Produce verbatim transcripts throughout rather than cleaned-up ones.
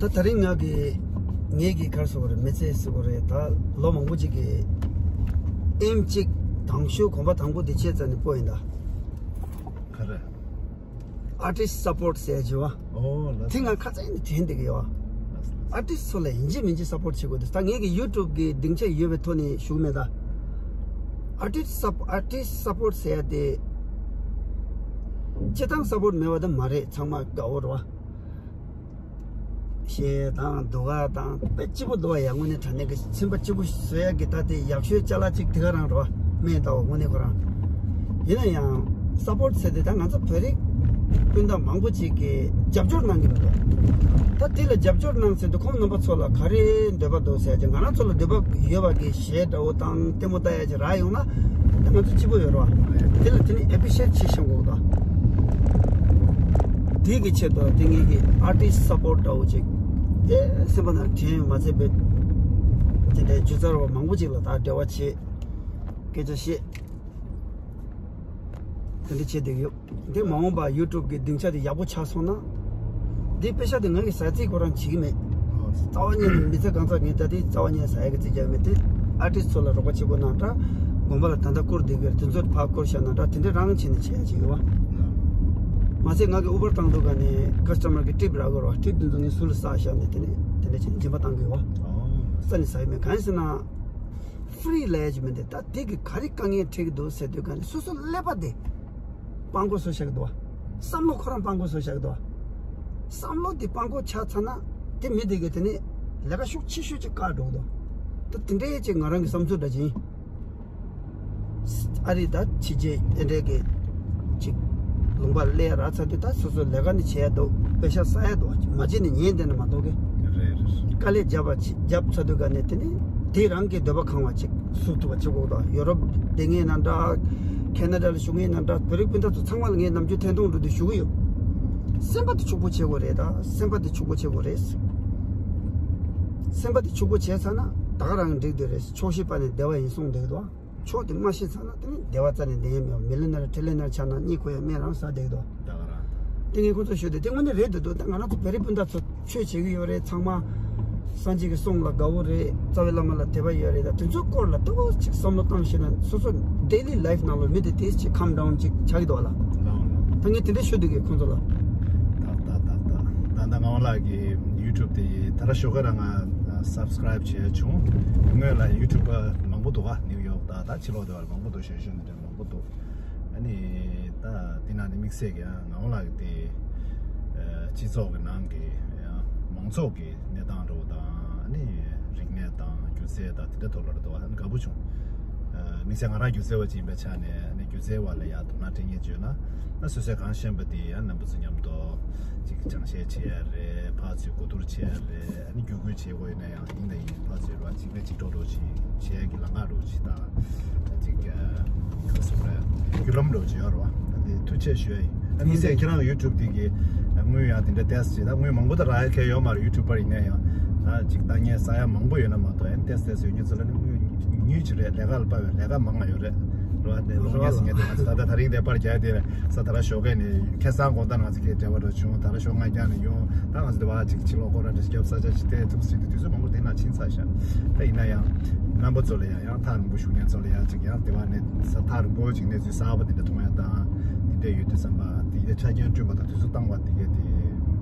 ད་དེ་རིང་ང་གི་ངེད་ཀྱི་གར་སོ་རེད། མི་ཚེ་སོ་རེད། ད་ལོ་མང་པོ་ཅིག་གི་ཨེམ་གཅིག་དང་ཤོས་གོམ་པ་དང་པོ་དེ་ཆེ་ཙམ་ནས་སྤོ་ཡིན་ད། ག་རེ། ཨར་ཊིསི་སཔོར་ཊི་ཟེར་གྱི་བ། ཨོ་ལ། དེ་ང་ཁ་ཚན་ནས་དྲན་བསྡད་ཀྱི་ཡོད། ཨར་ཊིསི་ཚོ་ལ་ཡིན་གཅིག་མིན་གཅིག་སཔོར་ཊི་བྱེད་དགོས་འདུག་ད་ངེད་ཀྱི་ཡུ་ཊུབ་གི་སྡིངས་ཆ་ཡོད་པའི་ཐོག་ནས་ཞུ་གི་མེད་ད། ཨར་ཊིསི་སཔ་ཨར་ཊིསི་སཔོར་ཊི་ཟེར་ཡ་དེ་སྤྱིར་བཏང་སཔོར་ཊི་མེད་པ་ད་མ་རེད། ཚང་མ་དགའ་བོ་རེད་བ། གཞས་དང་ཟློས་གར་དང་དཔེ་སྐྱིད་པོ་འདུག་བ་ཡ། དངོས་གནས་དྲང་གནས་ཀྱི་སེམས་པ་སྐྱིད་པོ་བཟོ་ཡ་གི་ད་དེ་ཡག་ཤོས་ཅ་ལག་ཅིག་དེ་ག་རང་རེད་བ། སྨན་ལྟ་བུ་དངོས་གནས་ཁོ་རང་། ཡིན་ན་ཡང་སཔོར་ཊི་ཟེར་དེ་ད་ང་ཚོ་བོད་རིགས་སྤུན་ཟླ་མང་པོ་ཅིག་གིས་རྒྱབ་སྐྱོར་གནང་གི་འདུག་ད་དེ་ལ་རྒྱབ་སྐྱོར་གནང་ཟེར་དུས་ཁོང་རྣམ་པ་ཚོ་ལ་ག་རེ་འདོད་པ་འདུག་ཟེར་ཡ་ཅིག་ང་རང་ཚོ་ལ་འདོད་པ་ཡོད་པ་གི་གཞས་འདྲ་བོ་དང་ལྟད་མོ་ལྟ་ཡ་ཅིག་རག་ཡོང་ན་ད་ང་ཚོ་སྐྱིད་པོ་ཡོད་རེད་བ། དེ་ལ་དེ་ནི་ཨེ་པི་ཤི་ཨེཊ་བྱེད་ཤེས་དགོས་ད། དེ་གི་ཆེད་དུ་དེ་ངེད་ཀྱི་ཨར་ཊིསི་སཔོར་ཊི་འདྲ་བོ་ཅིག་དེ་སེམས་པ་ནང་དྲན་མ་ཚད་པའི་དེ་འདྲའི་སྒྱུ་རྩལ་བ་མང་པོ་ཅིག་ལ་ད་འབྲེལ་བ་བྱེད། སྐད་ཆ་བཤད། དེ་འདྲ་བྱེད་བསྡད་ཡོད། འདི་མ་འོངས་པ་ཡུ་ཊུབ་ཀྱི་སྡིངས་ཆ་དེ་ཡག་པོ་ཆགས་སོང་ན། འདི་པེ་ཤ་དེ་ང་གི་ཟ་རྩིས་ཁོ་རང་བྱེད་ཀྱི་མེད། རྩ་བ་ཉིད་ནས་མི་ཚེ་གང་ཚང་ངས་ད་དེ་རྩ་བ་ཉིད་ནས་ཟ་ཡག་གི་རྩིས་རྒྱག་གི་མེད་དེ། ཨར་ཊིསི་ཚོ་ལ་རོགས་པ་བྱེད་དགོས་ན་འདྲ། དགོན་པ་ལ་ད་ལྟ་བསྐུར་བསྡད་ཀྱི་རེད། དེ་ཚོར་ཕར་བསྐུར་བཞག་ན་འདྲ། དེ་འདྲ་རང་བྱས་ནས་བྱེད་ཡག་བྱེད་ཀྱི་བ། མ་ཟད་ང་གི་ཨུ་བར་བཏང་དུས་ག་ནས་ཀ་སི་ཊ་མར་གི་ཊིབ་རག་གི་རེད་བ། ཊིབ་དེ་ཚོ་ངས་ཟུར་ལ་བསགས་བཞག་ནས་དེ་ནས་དེ་འདྲ་བྱས་ནས་སྦྱིན་པ་བཏང་གི་ཡོད་བ། རྩ་ནས་ཟ་ཡི་མེད། གང་ཡིན་ཟེར་ན། ཧྥི་རི་ལབ་ཡ་ཅིག་མི་འདུག་ད་དེ་གི་ག་རེ་དཀའ་ངལ་འཕྲད་ཀྱི་འདུག་ཟེར་དུས་ག་ནས་སོ་སོ་ཀླད་པ་དེ་སྤང་གོ་བཟོ་བཞག་གི་འདུག་བ། བསམ་བློ་ཁོ་རང་སྤང་གོ་བཟོ་བཞག་གི་འདུག་བ། བསམ་བློ་དེ་སྤང་གོ་ཆགས་ཚར་ན་དེ་མི་དེ་གི་དེ་ནས་ལས་ཀ་ཤུགས་ཆེ་ཤོས་ཅིག་བཀག་འགྲོ་གི་འདུག་ད་དེ་འདྲའི་ཅིག་ང་རང་གི་བསམ་ཚུལ་འདྲ་ཅིག་ཡིན། ཨ་རི་ད་ཕྱི་རྒྱལ་དེ་འདྲའི་གི་ཅིག་ལུང་པ་སླེབས་རག་ཚར་དུས་ད་སོ་སོ་ལས་ཀ་ནི་བྱས་འདུག་པེ་ཤ་ཟ་ཡ་འདུག་མ་བྱས་ནས་ཉལ་བསྡད་ན་མ་གཏོགས་གི། རེད་རེད། དཀའ་ལས་བརྒྱབ་པ་ཅིག་བརྒྱབ་ཚར་དུས་ག་ནས་དེ་ནི་དེ་རང་གི་འདོད་པ་ཁེངས་པ་ཅིག་བཟོ་ཐུབ་པ་བྱེད་དགོས་འདུག་ཡོ་རོབ་བསྡད་མཁན་ན་འདྲ། ཁེ་ན་ཌ་ལ་བཞུགས་མཁན་ན་འདྲ། བོད་རིགས་སྤུན་ཟླ་ཚོ་ཚང་མ་ལ་ངས་ནམ་རྒྱུན་ཐེངས་སྟོང་འགྲོ་དུས་ཞུ་གི་ཡོད། སེམས་པ་དེ་ཕྱུག་པོ་བྱེད་དགོས་རེད། ད་སེམས་པ་དེ་ཕྱུག་པོ་བྱེད་དགོས་རེད། སེམས་པ་དེ་ཕྱུག་པོ་བྱས་ཚར་ན་ད་ག་རང་འགྲིག་འདོད་རེད། ཆོག་ཤེས་པ་ནས་བདེ་བ་ཡིན་གསུངས་འདུག་གདོང་ཆོག་དེ་མ་ཤེས་ཚར་ན་དེ་ནི་བདེ་བ་རྩ་ནས་ལྡན་ཡོད་མེད། མི་ལི་ནར་ཊི་རི་ལི་ནར་ཆགས་ན་གཉིད་ཁུག་ཡ་སྨན་རང་ཟ་བསྡད་འདུག་ད་ག་རང་། དེ་ངས་ཁོ་ཚོ་ཞུས་ཏེ་དེ་དངོས་གནས་རེད་འདུག་ད་ང་རང་ཚོ་བོད་རིགས་སྤུན་ཟླ་ཚོ་ཆོས་བྱེད་ཀྱི་ཡོད་རེད། ཚང་མ་སངས་རྒྱས་ཀྱི་གསུང་ལ་དགའ་བོ་རེད། རྩ་བའི་བླ་མ་ལ་དད་པ་ཡོད་རེད། ད་དེ་ཚོའི་སྐོར་ལ་ཏོག་ཙམ་ཅིག་བསམ་བློ་བཏང་ཤེས་ན་སོ་སོ་ཌེ་ལི་ལའིཕ་ནང་ལ་མི་དེ་ཏོག་ཙམ་ཅིག་ཁམ་ཌའུན་ཅིག་ཆགས་ཀྱི་འདུག་བ་ལ། ད་ངས་དེ་འདྲ་ཞུ་འདོད་ཀྱི་ཁོ་ཚོ་ལ། ད་ད་ད་ད་ད་ད་ངག་དབང་ལགས་ཀྱི་ཡུ་ཊུབ་དེ་ད་ར་ཞོགས་ཀ་རང་ང་སབ་སི་ཀ་རའིབ་བྱས་བྱུང་། སྔོན་ལ་ཡུ་ཊུབ་པ་མང་པོ་འདུག་ག་ནིའུ་ཡོག་ད་ད་ཕྱི་ལོགས་དེ་བར་མང་པོ་འདུག་གཞོན་གཞོན་དེ་འདྲ་མང་པོ་འདུག་ཨ་ནི་ད་དེ་ནང་ནས་དམིགས་བསལ་གྱི་ཡང་ངག་དབང་ལགས་ཀྱི་དེ་སྤྱི་ཚོགས་ཀྱི་ནང་གི་ཡང་མང་ཚོགས་ཀྱི་གནས་སྟངས་འདྲ་བོ་དང་ཨ་ནི་རིག་གནས་དང་སྒྱུ་རྩལ་དང་དེ་འདྲ་ཐོག་ལ་འདུག་ཨ་ནི་དགའ་པོ་བྱུང་། དམིགས་བསལ་ང་རང་སྒྱུ་རྩལ་བ་ཅིག་ཡིན་པའི་ཆ་ནས་ཨ་ནི་སྒྱུ་རྩལ་བ་ལ་ཡང་དོ་སྣང་སྤྲད་མཁན་བརྗོད་ན་ཨ་སོ་སོས་གང་ཤེས་པ་དེ་ཡང་རྣམ་པ་ཚོ་མཉམ་དུ་ཅིག་སྦྱང་བཤད་བྱེད་ཡ་རེད། ཕར་ཚུར་གོ་བསྡུར་བྱེད་ཡ་རེད། ཨ་ནི་བརྒྱུད་སྐུལ་བྱེད་དགོས་ཡོད་ན་ཡང་ཡིན་ད་ཡིན་ཕར་ཚུར་རོགས་གཅིག་ནས་གཅིག་འགྲོ་རོགས་གཅིག་བྱེད་ཡ་གི་ལམ་ཁ་རོགས་གཅིག་དང་ཅིག་ག་སོ་རེད་བརྒྱུད་ལམ་རོགས་གཅིག་ཡོད་རེད་བ། ད་དེ་ཐུགས་རྗེ་ཆེ་ཞུ་ཡ་ཡིན། ཨ་ནི་སེ་ཁྱེད་རང་ཡུ་ཊུབ་དེ་གི་དངུལ་ཡང་དེ་འདྲ་ཏེས་བྱེད་ད་དངུལ་མང་པོ་ད་རག་ཡ་གལ་ཡོད་མ་རེད། ཡུ་ཊུབ་པར་ཡིན་ན་ཡང་ད་ཅིག་ལྟ་ཉན་ས་ཡ་མང་པོ་ཡོད་ན་མ་གཏོགས་ཨ་ནི་ཏེས་ཏེས་ཡོད་མཁན་ཚོ་ལ་ནི་དངུལ་ཉུང་ཉུང་ཅིག་རེད། ལས་ཀ་ལ་དཔག་པའི་ལས་ཀ་མང་ང་ཡོད་རེད་རེད་བ། དེ་རོགས་ངས་ཟེར་མཁན་དེ་ང་ཚོ་ད་ལྟ་ད་རིང་དེ་པར་རྒྱག་དེ་ས་ད་ར་ཞོགས་ཀས་ནས་ཁ་སང་དགོང་དག་ང་ཚོ་ཁའི་འབྲེལ་བ་འགྲོ་བྱུང་། ད་ར་ཞོགས་སྔ་རྒྱང་ནས་ཡོང་། ད་ང་ཚོ་དེ་བ་ཅིག་ཕྱི་ལོགས་སྐོར་ར་འདྲ་ཞིག་རྒྱབ་ས་ཆ་ཞིག་བལྟས་ཐུག་སྲིད་དུས་དུས་ཚོད་མང་པོ་དེ་ན་ཕྱིན་ཚར་ཤག་ད་ཡིན་ན་ཡང་རྣམ་པ་ཚོ་ལ་ཡང་ཡང་ཐག་རིང་པོ་བཞུགས་མཁན་ཚོ་ལ་ཡང་ཅིག་ཡང་དེ་བ་ནས་ས་ཐག་རིང་པོ་ཅིག་གནས་ཚུལ་གསར་པ་དེ་འདྲ་མཐོང་ཡ་དང་དེ་འདྲ་ཡོད་དུས་ཙམ་པ་དེ་འདྲ་ཆ་རྐྱེན་བསྐྲུན་པ་དང་དུས་ཚོད་བཏང་བ་དེ་གས་དེ་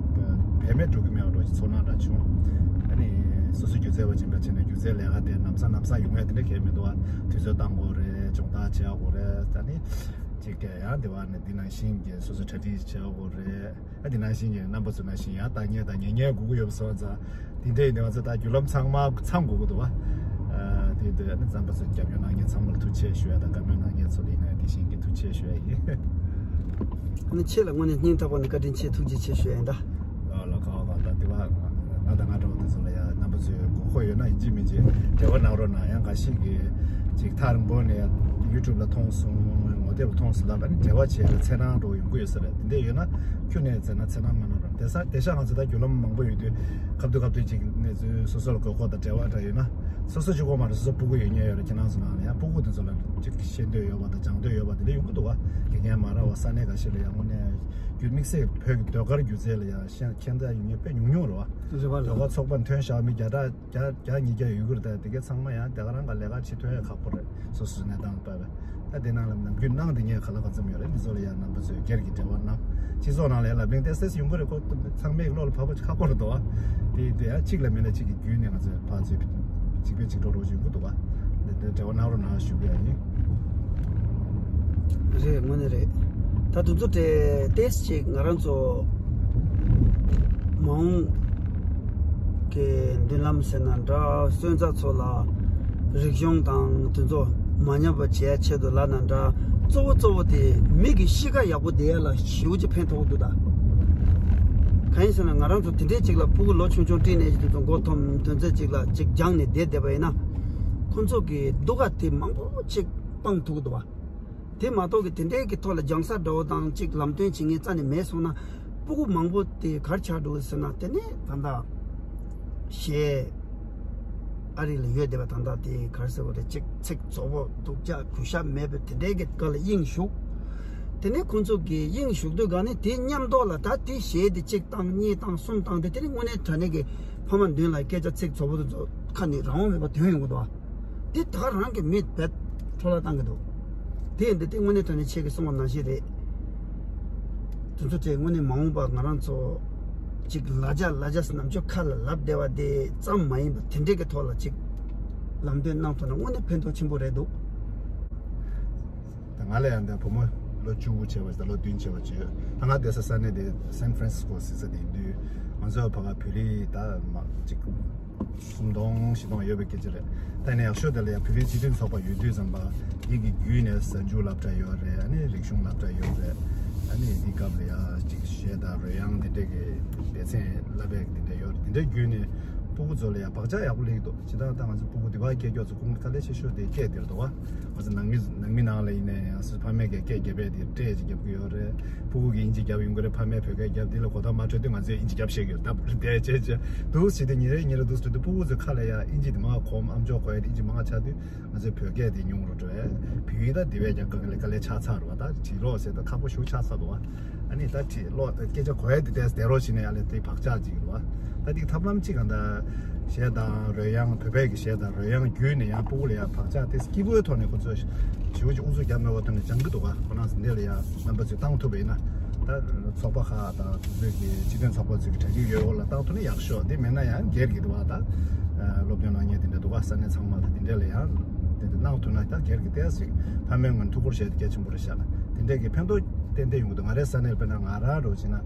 བེད་མེད་འགྲོ་གི་མེད་པ་འདྲ་ཅིག་ཚོར་སྣང་འདྲ་བྱུང་། ཨ་ནི་སོ་སོ་སྒྱུ་རྩལ་བ་ཅིག་ཡིན་པ་བྱས་ནས་སྒྱུ་རྩལ་ལས་ཀ་དེ་ལམ་སང་ལམ་སང་ཡོང་ཡ་དེ་འདྲ་གས་མི་འདུག་བ། དུས་ཚོད་བཏང་དགོས་རེད། སྦྱོང་བརྡར་བྱེད་ཡ་དགོས་རེད། ད་ནི། ཅིག་གི་ཡང་དེ་བ་ནི་འདི་ནང་བཞིན་གྱི་སོ་སོ་གྲ་སྒྲིག་བྱེད་དགོས་རེད། ཨ་འདི་ནང་བཞིན་གྱི་རྣམ་པ་ཚོ་ནང་བཞིན་ཡང་ལྟ་ཉན་དང་ཉན་ཉན་དགོས་ཀྱི་ཡོད་པ་སོང་ཙང་དེ་འདྲ་ཡིན་དུས་ང་ཚོ་ད་བརྒྱུད་ལམ་ཚང་མ་ཚང་དགོས་ཀྱི་འདུག་བ། ཨ་དེ་འདྲ་ནི་རྩམ་པ་ཚོ་རྒྱབ་སྐྱོར་གནང་མཁན་ཚང་མ་ལ་ཐུགས་རྗེ་ཆེ་ཞུ་ཡ་དང་བཀའ་མོལ་གནང་མཁན་ཚོ་ལ་ཡིན་ན་ཡང་དེ་བཞིན་གྱི་ཐུགས་རྗེ་ཆེ་ཞུ་ཡ་ཡིན། ཨ་ནི་ཁྱེད་ལ་དངོས་གནས་སྙིང་ཐག་པ་ནས་བཀའ་དྲིན་ཆེ། ཐུགས་རྗེ་ཆེ་ཞུ་ཡ་ཡིན་ད། ལ་ལ་ཁ་བ་ད་དེ་བ་ང་དང་ང་འདྲ་བོ་དེ་ཚོ་ལ་ཡ་རྣམ་པ་ཚོས་དགོས་མཁོ་ཡོད་ན་ཡིན་གཅིག་མིན་གཅིག་འབྲེལ་བ་གནང་རོགས་གནང་། ཡང་འགའ་ཞིག་གིས་ཅིག་ཐག་རིང་པོ་ནས་ཡུ་ཊུབ་ལ་མཐོང་སོང་ངོ་ དེ་ལ་མཐོང་སོང་ལབ་ནས་འབྲེལ་བ་བྱས་ལ་ཚེས་གྲངས་འགྲོ་ཡོང་གི་ཡོད་ས་རེད། དེ་འདྲ་ཡོད་ན་ཁྱོད་ནས་བཙལ་ན་ཚེས་གྲངས་མ་གནང་རོགས། དེ་ས་དེ་ཤ་ང་ཚོ་ད་བརྒྱུད་ལམ་མང་པོ་ཡོད་དུས་ཁ་བསྡུ་ཁ་བསྡུ་ཅིག་གནས་ཚུལ་སོ་སོ་ལ་དགོས་མཁོ་དང་འབྲེལ་བ་འདྲ་ཡོད་ན་སོ་སོ་གཅིག་པོ་མ་རེད། སོ་སོ་སྤུ་གུ་ཡོད་མཁན་ཡོད་རེད། ཁྱེད་རང་ཚོ་ནང་ལ་ཡང་སྤུ་གུ་དེ་ཚོ་ལ་ཅིག་ཤེས་འདོད་ཡོད་པ་དང་སྦྱང་འདོད་ཡོད་པ་དེ་འདྲ་ཡོང་གི་འདུག་བ། དགེ་རྒན་མ་རག་བ་ས་གནས་ཁ་ཤས་ལ་ཡང་དངོས་གནས་རྒྱུ་དམིགས་བསལ་བོད་ཀྱི་ཟློས་གར་སྒྱུ་རྩལ་ལ་ཡང་ཤེས་མཁན་ཡོད་མཁན་དཔེ་ཉུང་ཉུང་རེད་བ། རེད་བ་ལ། ཟློས་གར་ཚོགས་པ་ཐོན་བཞག་མི་བརྒྱ་ཕྲག་བརྒྱ་བརྒྱ་ཉིས་བརྒྱ་ཡོད་ཀྱི་རེད། ད་དེ་གའི་ཚང་མ་ཡང་དེ་ག་རང་ག་ལས་ཀ་བྱེད་ཐུབ་ཡ་ཁག་པོ་རེད། སོ་སོའི་གནས་སྟངས་ལྟ་བས། ད་དེ་ནང་ལ་ནམ་རྒྱུན་གནང་བསྡད་མཁན་ག་ལ་ག་ཚོད་ཡོད་རེད། འདི་ཚོ་ལ་ཡང་རྣམ་པ་ཚོས་སྒེར་གྱི་འབྲེལ་བ་གནང་། སྤྱི་ཚོགས་ནང་ལ་ཡང་ལབ་གླེང་ཏོག་ཙམ་ཡོང་གི་རེད། ཁོ་ཚང་མས་བློ་ལ་བབས་པ་ཁག་པོ་རེད་འདུག་བ། དེ་དེ་ཡང་གཅིག་ལ་མིན་ན་གཅིག་གི་བརྒྱུད་ནས་ང་ཚོས་ཕར་ཚུར་གཅིག་ཕན་གཅིག་གྲོགས་རོགས་བྱེད་ཀྱི་འདུག་བ། འདི་འདྲའི་འབྲེལ་བ་གནང་རོགས་གནང་ཞུ་གི་ཡིན། རེད། དངོས་གནས་རེད། ད་དུས་ཚོད་དེ་ཏོག་ཙམ་ཅིག་ང་རང་ཚོ་མ་འོངས་ཀྱི་མདུན་ལམ་ཟེར་ན་འདྲ། སོན་རྩ་ཚོ་ལ་རིག་གཞུང་དང་དེ་ཚོ་མ་ཉམས་པ་བྱེད་ཡ་ཆེད་དུ་ལབ་ན་འདྲ། གཙོ་བོ་གཙོ་བོ་དེ་མི་གི་གཤིས་ཀ་ཡག་པོ་བསྡད་ཡ་ལ་ཞེ་པོ་ཅིག་ཕན་ཐོགས་འདུག་ད། གང་ཡིན་ཟེར་ན་ང་རང་ཚོ་དེ་འདྲའི་ཅིག་ལ་སྤུ་གུ་ལོ་ཆུང་ཆུང་སྐྲན་ནད་ཀྱི་དེ་ཚོ་མགོ་འཐོམ་དོན་ཚན་ཅིག་ལ་ཅིག་སྦྱངས་ནས་བསྡད་བསྡད་པ་ཡིན་ན་ཁོ་ཚོ་གི་སྡུག་ག་དེ་མང་པོ་ཅིག་སྤང་ཐུབ་ཀྱི་འདུག་བ། དེ་མ་གཏོགས་ཀྱི་དེ་འདྲའི་གི་ཐོག་ལ་སྦྱང་ས་འདྲ་བོ་དང་ཅིག་ལམ་སྟོན་བྱེད་མཁན་རྩ་ནས་མེད་སོང་ན་སྤུ་གུ་མང་པོ་དེ་གར་ཆགས་འགྲོ་ཟེར་ན། དེ་ནས་ད་ལྟ་གཞས་ཨ་རི་ལ་ཡོད་བསྡད་པ་ད་ལྟ་དེ་གར་ཟེར་བ་རེད། ཅིག་ཚིག་རྫོགས་པོ་སྡུག་ཅག་གུས་ཞབས་མེད་པའི་དེ་འདྲའི་གི་སྒང་ལ་དབྱིངས་ཞུགས། དེ་ནས་ཁོང་ཚོ་གི་དབྱིངས་ཞུགས་དུས་སྒང་ནས་དེ་མཉམ་དུ་ལ་ད་དེ་གཞས་དེ་གཅིག་བཏང་གཉིས་བཏང་གསུམ་བཏང་དེ་དེ་ནས་དངོས་གནས་དྲང་གནས་ཀྱི་ཕ་མ་མདུན་ལ་སྐད་ཆ་ཚིག་རྫོགས་པོ་དེ་ཚོ་ཁ་ནས་རང་དབང་མེད་པ་ཐོན་ཡོང་གི་འདུག་བ། དེ་ད་ག་རང་གི་མི་བེད་འཕྲོ་བརླག་བཏང་གི་འདུག་དེ་ཡིན་དུས་དེ་དངོས་གནས་དྲང་གནས་ཁྱེད་ཀྱིས་གསུངས་པ་ནང་བཞིན་རེད། དེ་ཚོ་དེ་དངོས་གནས་མ་འོངས་པ་ང་རང་ཚོ་ཅིག་ལ་རྒྱ་ལ་རྒྱ་ཟེར་ནམ་ཆོས་ཁ་ལ་ལབ་བསྡད་པ་དེ་ཙམ་མ་ཡིན་པར་དེ་འདྲས་ཀྱི་ཐོག་ལ་ཅིག་ལམ་སྟོན་གནང་ཐུབ་ན་དངོས་གནས་ཕན་ཐོགས་ཆེན་པོ་རེད་འདུག་ད་ང་ལ་ཡང་འདི་བུ་མོ་ལོ་བཅུ་དགུ་བྱས་པ་ཞིག་དང་ལོ་བདུན་བྱས་པ་ཅིག་ཡོད། ད་ང་བསྡད་ས་ས་གནས་དེ་སན་ཧྥ་རན་སི་སྐོ་ཟེར་ས་དེ་ཡིན་དུས་ང་ཚོ་ཕ་ག་བོད་རིགས་ད་མ་ཅིག་སུམ་སྟོང་བཞི་སྟོང་ཡོད་པའི་སྐད་ཆ་རེད། ད་ནས་ཡག་ཤོས་དེ་ལ་ཡང་བོད་རིགས་སྤྱི་མཐུན་ཚོགས་པ་ཡོད་དུས་ཙམ་པ་ཡིན་གྱི་བརྒྱུད་ནས་གཟའ་མཇུག་སློབ་གྲྭ་ཡོད་རེད། ཨ་ནི་རིག་གཞུང་སློབ་གྲྭ་ཡོད་རེད། ཨ་ནི་འདི་སྐབས་ལ་ཡང་ཅིག་གཞས་དང་རོལ་དབྱངས་དེ་འདྲས་ཀྱི་སྡེ་ཚན་བསླབ་པའི་དེ་འདྲས་ཡོད་རེད། དེ་འདྲས་བརྒྱུད་ནས་སྤུ་གུ་ཚོ་ལ་ཡང་བག་ཆགས་ཡག་པོ་སླེབས་འདུག་ཇི་ལྟར་ད་ང་ཚོ་སྤུ་གུ་འདི་བར་སྐྱེས་མགྱོགས་ཚོ་ཁོང་དཀའ་ལས་ཆེ་ཤོས་དེ་སྐད་དེར་འདུག་བ། ང་ཚོ་ནང་མི་ནང་མི་ནང་ལ་ཡིན་ནའི་ཡང་སོ་ཕ་མས་ཀྱི་སྐད་རྒྱབ་པའི་དེ་སྤྲད་ཅིག་རྒྱབ་ཀྱི་ཡོད་རེད། སྤུ་གུ་གིས་དབྱིན་ཇི་རྒྱབ་ཡོང་གི་རེད། ཕ་མས་བོད་སྐད་རྒྱབ། དེ་ལ་གོ་ཐག་མ་འཕྲོད་དུས་ང་ཚོས་དབྱིན་ཇི་རྒྱབ་བཤད་ཀྱི་ཡོད། ད་བུ་རེ་བསྡད་བྱས་བྱས་འདུག་ཟེར་དུས་ཉིན་རེ་ཉིན་རེ་འདུག་ཟེར་དུས་སྤུ་གུ་ཚོའི་ཁ་ལ་ཡང་དབྱིན་ཇི་དེ་མང་གོམས། ཨམ་ཅོག་གོ་ཡ་དེ་དབྱིན་ཇི་མང་ཆགས་དུས་ང་ཚོའི་བོད་སྐད་དེ་ཉུང་རུ་འགྲོ་བས། བོད་ཡིག་ད་དེ་བས་ཀྱང་དཀའ་ལས་དཀའ་ལས་ཆགས་ཚར་བ། ད་བྲིས་ཀློག་ཟེར་ད་ཁག་པོ་ཞེ་པོ་ཆགས་ཚར་འདུག་བ། ཨ་ནི་ད་བྲིས་ཀློག་སྐད་ཆ་གོ་ཡ་དེ་ཏོག་ཙམ་བསྡད་རོགས་བྱས་ནས་ཡ་ལས་དེ་བག་ཆགས་ཅིག་རེད་བ། ད་དེ་ཐབས་ལམ་གཅིག་གང་ལྟར་གཞས་དང་རོལ་དབྱངས། བོད་པའི་གི་གཞས་དང་རོལ་དབྱངས་བརྒྱུད་ནས་ཡང་སྤུ་གུ་ལ་ཡང་བག་ཆགས་དེ་སྐྱིད་པོའི་ཐོག་ནས་ཁོ་ཚོས་ཞེ་པོ་ཅིག་ཨུ་ཚུགས་རྒྱབ་མེད་པའི་ཐོག་ནས་སྦྱང་གི་འདུག་ག་ཁོ་རང་ཚོ་འདི་ལ་ཡང་རྣམ་པ་ཚོས་བཏང་ཐུབ་པ་ཡིན་ན། ད་ཚོགས་པ་ཁག་དང་དེ་ཚོས་ཀྱི་སྤྱི་མཐུན་ཚོགས་པ་ཚོས་ཀྱི་གྲ་སྒྲིག་ཡོད་འོག་ལ་བཏང་ཐུབ་ན་ཡག་ཤོས། དེ་མེད་ན་ཡང་སྒེར་གྱི་འདུག་བ། ད་སློབ་སྦྱོང་གནང་མཁན་དེ་འདྲ་འདུག་ག་ས་གནས་ཚང་མ་ལ་དེ་འདྲ་ལ་ཡང་དེ་འདྲ་གནང་ཐུབ་ན། ད་སྒེར་གྱི་ཏོག་ཙམ་ཕ་མའི་ངོས་ནས་ཐུགས་ཁུར་བཞེས་ཏེ་གལ་ཆེན་པོ་རེད་ཤག་དེ་འདྲ་གི་ཕན་ཐོགས་ཏན་ཏན་ཡོང་གི་འདུག་ང་རའི་ས་གནས་ལ་དཔེར་ན་ང་རང་འདྲ་བོ་བྱས་ན།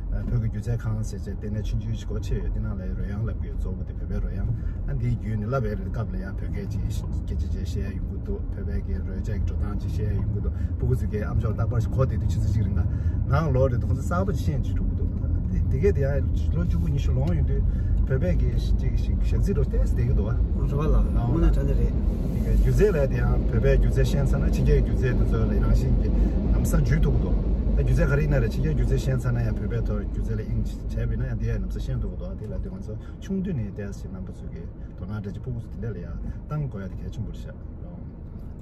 བོད་ཀྱི་སྒྱུ་རྩལ་ཁང་ཟེར་བྱས་ལྟེ་གནས་ཆུང་ཆུང་ཞིག་སྒོ་ཕྱེ་ཡོད། དེ་ནང་ལ་རོལ་དབྱངས་བསླབ་ཀྱི་ཡོད། གཙོ་བོ་དེ་བོད་པའི་རོལ་དབྱངས། ཨ་འདིའི་བརྒྱུད་ནས་བསླབ་པའི་སྐབས་ལ་ཡང་བོད་སྐད་ཅིག་སྐད་ཆ་ཅིག་བཤད་ཡ་ཡོང་གི་འདུག་བོད་པའི་གི་རོལ་ཆ་གི་འགྲོ་སྟངས་ཅིག་བཤད་ཡ་ཡོང་གི་འདུག་སྤུ་གུ་ཚོས་ཀྱི་ཨམ་ཅོག་རྟག་པར་ཞིག་གོ་བསྡད་དུས་ཆུ་ཚོད་གཅིག་རིང་ལ་ནང་ལོག་རེད་འདུག་ཁོང་ཚོ་གསར་པ་ཅིག་ཤེས་ཅིག་འགྲོ་གི་འདུག་དེ་དེ་གས་དེ་ཡང་ལོ་བཅུ་དགུ་ཉི་ཤུ་ལོངས་ཡོང་དུས་བོད་པའི་གི་ཅིག་ཞིག་ཞག་རྩི་འགྲོ་ཏོག་ཙམ་བསྡད་ཀྱི་འདུག་བ། རེད་བ་ལ། དངོས་གནས་དྲང་གནས་རེད། དེ་གས་སྒྱུ་རྩལ་ལ་དེ་ཡང་བོད་པའི་སྒྱུ་རྩལ་ཤེས་ཚར་ན་ཕྱི་རྒྱལ་གྱི་སྒྱུ་རྩལ་དེ་ཚོ་ལ་རང་བཞིན་གྱིས་ལམ་སང་འཇུས་ཐུབ་ཀྱི་འདུག་ད་སྒྱུ་རྩལ་ག་རེ་ཡིན་ན་རེད། ཕྱི་རྒྱལ་སྒྱུ་རྩལ་ཤེས་ཚར་ན་ཡང་བོད་པའི་ཐོག་སྒྱུ་རྩལ་ལ་དབྱིངས་བྱས་པ་ཡིན་ན་ཡང་དེ་ཡང་ལམ་སང་ཤེས་ཐུབ་ཀྱི་འདུག་དེ་ལ་དེ་ང་ཚོ་ཆུང་དུས་ནས་ཏོག་ཙམ་རྣམ་པ་ཚོས་ཀྱི་དོ་སྣང་སྤྲད་ཅིག་སྤུ་གུ་ཚོ་དེ་འདྲ་ལ་ཡང་བཏང་དགོས་ཡ་དེ་གལ་ཆེན་པོ་རེད་ཤག་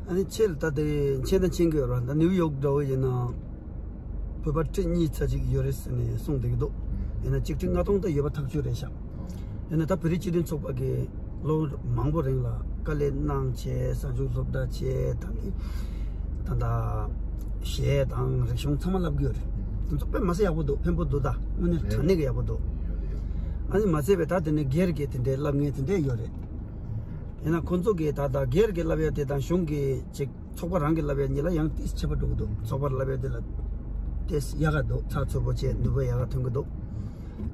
ཨ་ནི་ཁྱེད་ལ་ད་དེ་མཁྱེན་དང་མཁྱེན་གྱི་ཡོད་རེད་བ། ད་ནིའུ་ཡོག་འདྲ་བོ་ཡིན་ན་བོད་པ་ཁྲི་གཉིས་ཚར་གཅིག་ཡོད་རེད་ཟེར་ནས་གསུངས་བསྡད་ཀྱི་འདུག་ཡིན་ན་གཅིག་ཁྲི་ལྔ་སྟོང་ད་ཡོད་པ་ཐག་ཆོད་རེད་ཤག་ཡིན་ན་ད་བོད་རིགས་སྤྱི་མཐུན་ཚོགས་པ་གིས་ལོ་མང་པོ་རིང་ལ་དཀའ་ལས་གནང་བྱས་གཟའ་མཇུག་སློབ་གྲྭ་བྱས། ད་ནི་ད་ལྟ་གཞས་དང་རིག་གཞུང་ཚང་མ་བསླབ་ཀྱི་ཡོད་རེད། དེ་ཚོ་དཔེ་མི་སྲིད་ཡག་པོ་འདུག་ཕན་པོ་འདུག་ད་དངོས་གནས་རེད། དྲང་གནས་ཀྱི་ཡག་པོ་འདུག་ཡོད་རེད། ཡོད་རེད། ཨ་ནི་མ་ཚད་པའི་ད་དེ་ནས་སྒེར་གྱི་དེ་འདྲའི་བསླབ་མཁན་དེ་འདྲས་ཡོད་རེད། ཡིན་ན་ཁོང་ཚོ་གིས་ད་ལྟ་སྒེར་གྱི་བསླབ་ཡ་དེ་དང་གཞུང་གི་ཅིག་ཚོགས་པ་རང་གི་བསླབ་ཡ་གཉིས་ལ་ཡང་ཏིས་ཁྱད་པར་འགྲོ་གི་འདུག་ཚོགས་པར་བསླབ་ཡ་དེ་ལ་ཏིས་ཡག་ག་འདུག་ཚགས་ཚུད་པོ་བྱས་ནུས་པ་ཡག་ག་ཐོན་གི་འདུག་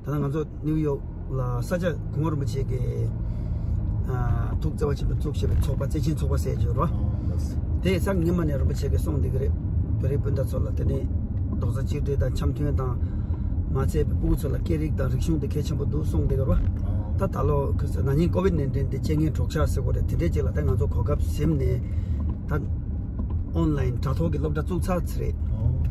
ད་ལྟ་ང་ཚོ་ནིའུ་ཡོག་ལ་ས་སྐྱ་གོང་མ་རིན་པོ་ཆེ་གི་ཨ་ཐུགས་བརྩེ་བ་ཆེན་པོས་བཙུགས་བཞག་པའི་ཚོགས་པ་བརྩེ་ཆེན་ཚོགས་པ་ཟེར་གྱི་ཡོད་རེད་བ། དེ་སྔོན་མ་ནས་རིན་པོ་ཆེ་གིས་གསུངས་བསྡད་ཀྱི་རེད། བོད་རིགས་སྤུན་ཟླ་ཚོ་ལ་དེ་ནས་རྡོག་རྩ་གཅིག་སྒྲིལ་དང་འཆམ་མཐུན་དང་། མ་ཚད་པའི་སྤུ་གུ་ཚོ་ལ་སྐད་རིགས་དང་རིག་གཞུང་དེ་གལ་ཆེན་པོ་འདུག་གསུངས་བསྡད་ཀྱི་རེད་བ། ད་ད་ལོ་ཁ་སང་ན་ནིང་ཀོ་བིད་ནའིན་ཊིན་དེ་རྐྱེན་ངན་གྲོགས་ཆགས་ཟེར་དགོས་རེད། དེ་འདྲའི་ཅིག་ལ་ད་ང་ཚོ་གོ་སྐབས་ཟིན་ནས་ད་ ཨོན་ལ་ཡིན་དྲ་ཐོག་གི་སློབ་གྲྭ་བཙུགས་ཚར་ཚར་རེད། ཨོ།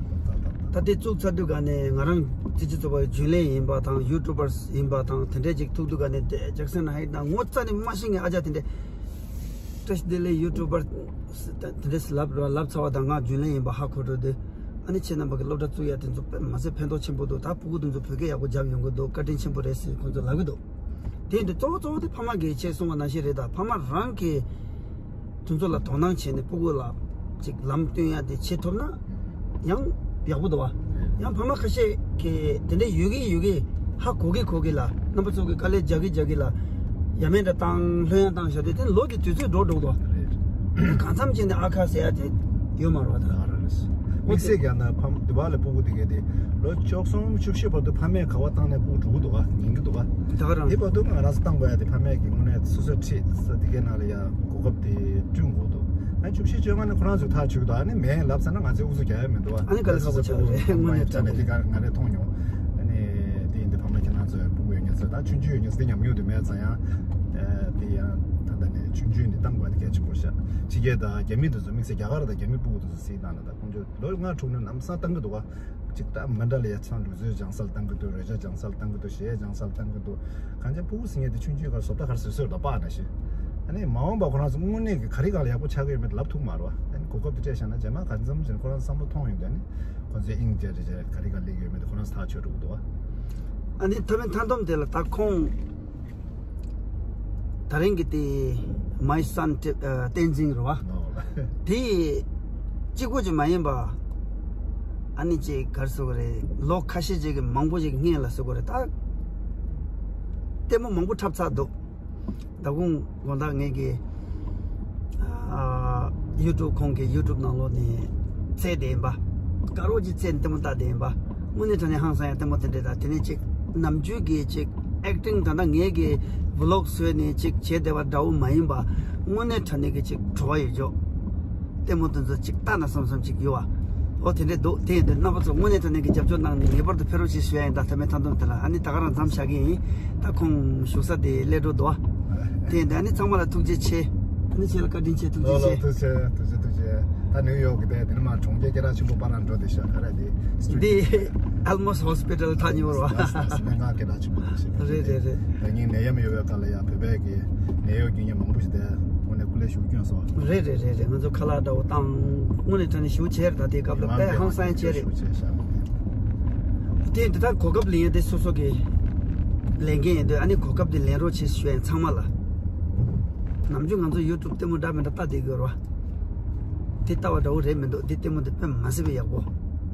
ད་ད་ད་ད། ད་དེ་བཙུགས་ཚར་དུས་ག་ནས་ང་རང་ཙི་ཙི་ཚོ་བ་རྒྱུན་ལས་ཡིན་པ་དང་ཡུ་ཊུ་བར་ཡིན་པ་དང་དེ་འདྲས་ཅིག་ཐུག་དུས་ག་ནས་དེ་ཇེག་སན་ཧའི་ཊི་དང་ངོ་ཚ་ནས་མ་ཤེས་ངས་ཨ་ཅག་དེ་འདྲས་བཀྲ་ཤིས་བདེ་ལེགས་ཡུ་ཊུ་བར་དེ་འདྲས་ལབ་ལབ་ཚར་བ་དང་ང་རྒྱུན་ལས་ཡིན་པ་ཧ་གོ་འགྲོ་དུས། ཨ་ནི་ཁྱེད་རྣམ་པ་གི་སློབ་གྲྭ་བཙུགས་ཡ་དེ་ཚོ་དཔེ་མ་ཟད་ཕན་ཐོགས་ཆེན་པོ་འདུག་ད་ཕྲུ་གུ་དེ་ཚོ་བོད་སྐད་ཡག་པོ་རྒྱབ་ཡོང་གི་འདུག་བཀའ་དྲིན་ཆེན་པོ་རེད་ཟེར་ཁོང་ཚོ་ལབ་གི་འདུག་དེ་འདི་གཙོ་བོ་གཙོ་བོ་དེ་ཕ་མ་གིས་ཁྱེད་གསུངས་པ་ནང་བཞིན་རེད། ད་ཕ་མ་རང་གིས་དེ་ཚོ་ལ་དོ་སྣང་བྱས་ནས་ཕྲུ་གུ་ལ་ཅིག་ལམ་སྟོན་ཡ་དེ་བྱེད་ཐུབ་ན་ཡང་ཡག་པོ་འདུག་བ། ཡང་ཕ་མ་ཁ་ཤས་ཀྱིས་དེ་འདྲ་ཡོད་གི་ཡོད་གི་ཧ་གོ་གི་གོ་གི་ལ་རྣམ་པ་ཚོ་གི་དཀའ་ལས་རྒྱག་གི་རྒྱག་གི་ལ་ཡ་མེད་འདྲ་བཏང་ལྷོད་ཡ་བཏང་བཞག་དུས་དེ་ལོ་དེ་དུས་ཚོད་འགྲོ་འགྲོ་གི་འདུག་བ། གང་འཚམ་བྱས་ནས་ཨ་ཁ་ཟེར་ཡ་དེ་ཡོད་མ་རེད་བ། ད་དམིགས་བསལ་ཀྱང་ན་ཕམ་དུ་བ་ལ་ཕྲུ་གུ་དེ་གས་དེ་ལོ་བཅུ་གསུམ་བཅུ་བཞི་བར་དུ་ཕ་མས་ག་བ་བཏང་ནས་ཕྲུ་གུ་འགྲོ་གི་འདུག་བ། ཉན་གི་འདུག་བ། ད་ག་རང་དེ་བར་དུ་ང་རང་ཚོ་བཏང་དགོས་ཡ་དེ་ཕ་མས་ཀྱི་དངོས་གནས་སོ་སོའི་ཁྲིད་ས་དེ་གའི་ནང་ལ་ཡ་གོ་སྐབས་དེ་བསྐྲུན་དགོས་འདུག་ཨ་བཅུ་བཞི་བཅོ་ལྔ་ནས་ཁོ་རང་ཚོས་ཐག་ཆོད་འདུག་ཨ་ནི་མེད་ལབ་ཚར་ན་ང་ཚོས་ཨུ་ཚུགས་རྒྱག་ཡ་མི་འདུག་བ། ཨ་ནི་དཀའ་ལས་ཁག་པོ་ཆགས་རེད་དངོས་གནས་དྲང་པོ། དེ་ག་ང་རས་མཐོང་མྱོང་། ཨ་ནི་དེ་ཡིན་དུས་ཕ་མ་ཁྱེད་རང་ཚོས་ཕྲུ་གུ་ཡོད་མཁན་ཚོས་ད་ཆུང་ཆུང་ཡོད་མཁན་ཚོས་དེ་ཉམས་མྱོང་དེ་མེད་ཙང་ཡང་དེ་ཡང་ད་ལྟ་ནས་ཆུང་ཆུང་ནས་བཏང་དགོས་དེ་གལ་ཆེན་པོ་ཤག་ཕྱི་རྒྱལ་དང་རྒྱ་མི་དེ་ཚོ་དམིགས་བསལ་རྒྱ་གར་དང་རྒྱ་མི་ཕྲུ་གུ་དེ་ཚོ་གཟིགས་དང་ལ་ད་ཁོང་ཚོས་ལོ་ལྔ་དྲུག་ནས་ལམ་སང་བཏང་གི་འདུག་བ། ཅིག་ད་མི་འདྲ་ལ་ཡ་ཚང་ལུས་རྩལ་སྦྱང་ས་ལ་བཏང་གི་འདུག་རོལ་ཆ་སྦྱང་ས་ལ་བཏང་གི་འདུག་གཞས་སྦྱང་ས་ལ་བཏང་གི་འདུག་གང་ཅི་ཕྲུ་གུ་ཟེར་མཁན་དེ་ཆུང་ཆུང་གར་བཟོ་ལྟ་གར་བཟོས་བཟོས་ལ་པགས་ན་ཤི། ཨ་ནི་མ་འོངས་པ་ཁོ་རང་ཚོ་དངོས་གནས་ཀྱི་ག་རེ་ག་ལ་ཡག་པོ་ཆགས་ཀྱི་ཡོད་མེད་ལབ་ཐུབ་མ་རེད་བ། ཨ་ནི་གོ་སྐབས་དེ་སྤྲད་བཞག་ན་རྗེས་མ་ག་རེ་འཛོམས་ཟིན་ཁོ་རང་བསམ་བློ་ཐོངས་ཡོང་དུས་ཨ་ནི་ཁོ་ཚོས་དབྱིངས་འབྱེད་རེ་བྱས་ག་རེ་ག་ལ་སླེབས་ཀྱི་ཡོད་མེད་དེ་ཁོ་རང་ཚོ་ཐག་ཆོད་འགྲོ་གི་འདུག་བ། ཨ་ནི་མཐའ་མའི་མཐའ་སྡོམ་དེ་ལ་ད་ཁོང་ད་རིང་གི་དེ་My Son བསྟན་འཛིན་རེད་བ། དེ་གཅིག་པོ་ཅིག་མ་ཡིན་པ། ཨ་ནི་ཅིག་ག་རེ་ཟེར་དགོས་རེད། ལོ་ཁ་ཤས་ཅིག་གི་མང་པོ་ཅིག་སྔོན་ལ་ཟེར་དགོས་རེད་ད། ལྟད་མོ་མང་པོ་འཁྲབ་ཚར་འདུག་ད་དགོང་དགོང་དག་ངེད་ཀྱི་ཨ་ཡུ་ཊུབ་ཁོང་གི་ཡུ་ཊུབ་ནང་ལོགས་ནས་བཙལ་བསྡད་ཡིན་པ། དཀར་པོ་ཅིག་བཙལ་ནས་ལྟད་མོ་ལྟ་བསྡད་ཡིན་པ། དངོས་གནས་དྲང་གནས་ཧང་སང་ཡ་ལྟད་མོ་དེ་འདྲས་དང་དེ་ནས་ཅིག་ནམ་རྒྱུན་གྱི་ཅིག་ཨེག་ཊིང་ད་ལྟ་ངེད་ཀྱི་བི་ལོག་བཟོས་ནས་ཅིག་བྱས་བསྡད་པ་འདྲ་བོ་མ་ཡིན་པ། དངོས་གནས་དྲང་གནས་ཀྱི་ཅིག་བྲོ་བ་ཡོད་ཅོག་ལྟད་མོ་དེ་ཚོ་ཅིག་ལྟ་ན་བསམ་བསམ་ཅིག་ཡོད་བ། ཨོ་དེ་འདྲས་འདུག་དེ་ཡིན་དུས་རྣམ་པ་ཚོ་དངོས་གནས་དྲང་གནས་ཀྱི་རྒྱབ་སྐྱོར་གནང་ནས་ངེས་པར་དུ་ཕེབས་རོགས་ཞེས་ཞུ་ཡ་ཡིན། ད་མཐའ་མའི་མཐའ་སྡོམ་དེ་ལ་ཨ་ནི་ད་ག་རང་མཚམས་བཞག་གི་ཡིན། ད་ཁོང་བཞུགས་ས་དེ་སླེབས་འགྲོ་འདུག་བ། དེ་ཡིན་དུས་ཨ་ནི་ཚང་མ་ལ་ཐུགས་རྗེ་ཆེ། ཨ་ནི་ཁྱེད་ལ་བཀའ་དྲིན་ཆེ། ཐུགས་རྗེ་ཆེ། ལགས་ལགས། ཐུགས་རྗེ་ཆེ། ཐུགས་རྗེ་ཆེ། ད་ནིའུ་ཡོག་གི་དེ་དེ་ནི་མ་གྲོང་ཁྱེར་སྐད་གྲགས་ཆེན་པོ་པ་རང་འགྲོ་དེ་ཤག་ག་རེ་དེ། འདི་ཨལ་མོ་སི་ཊི་ཧོ་སི་པི་ཊལ་ཐག་ཉེ་བོ་རེད་བ། ལགས་ལགས། སྨན་ཁང་སྐད་གྲགས་ཆེན་པོ་དེ་ཤག་རེད་རེད་རེད། ད་ཉིན་ནད་ཡམས་ཡོད་པའི་སྐབས་ལ་ཡང་བོད་པའི་གི་ནད་གཡོག་རྒྱུན་ཉེ་མང་པོ་ཞིག་དེ་དངོས་གནས་སྐུ་ལས་ཞུགས་སྐྱོན་སོང་། རེད་རེད་རེད་རེད། ང་ཚོ་ཁ་ལག་འདྲ་བོ་བཏང་། དངོས་གནས་དྲང་གནས་ཞུ་བྱས་རེད། ད་དེའི་སྐབས་ལ་དཔེ་ཧང་སང་ཡ་བྱས་རེད། ཞུ་བྱས་ཤག་དེ་འདི་ལྟར་གོ་སྐབས་ལེན་ཡ་དེ་སོ་སོ་གི་ལས་འགན་ཡིན་དུས་ཨ་ནི་གོ་སྐབས་དེ་ལེན་རོགས་བྱེད་ཞུ་ཡ་ཡིན་ཚང་མ་ལ། ནམ་རྒྱུན་ང་ཚོ་ཡུ་ཊུབ་ལྟད་མོ་འདྲ་མི་འདྲ་ལྟ་བསྡད་ཀྱི་ཡོད་རེད་བ། དེ་ལྟ་བ་འདྲ་བོ་རེད་མི་འདུག་དེ་ལྟད་མོ་དེ་དཔེ་མ་སྲིད་པའི་ཡག་པོ།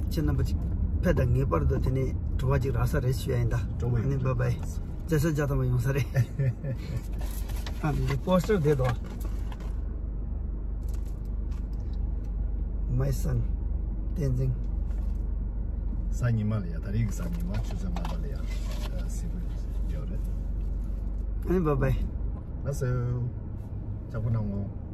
ཁྱེད་རྣམ་པ་ཅིག་ཕེབས་དང་ངེས་པར་དུ་དེ་ནས་བྲོ་བ་ཅིག་རག་ས་རེད་ཞུ་ཡ་ཡིན་ད། བྲོ་བ་ཡིན། ཨ་ནི་བཱའི་བཱའི། རྒྱལ་ས་རྒྱ་ཐང་པ་ཡོང་ས་རེད། ཨ་འདི་པོ་སི་ཊར་བསྡད་འདུག My Son བསྟན་འཛིན། གཟའ་ཉི་མ་ལ་ཡ། ད་རེས་ཀྱི་གཟའ་ཉི་མ་ཆུ་ཚོད་ལྔ་པ་ལ་ཡ། ཨ་སི་པུ་ཡོད་རེད། ཨ་ནི་བཱའི་བཱའི། ལགས་སོ། ཅག་པོ་གནང་ངོ་།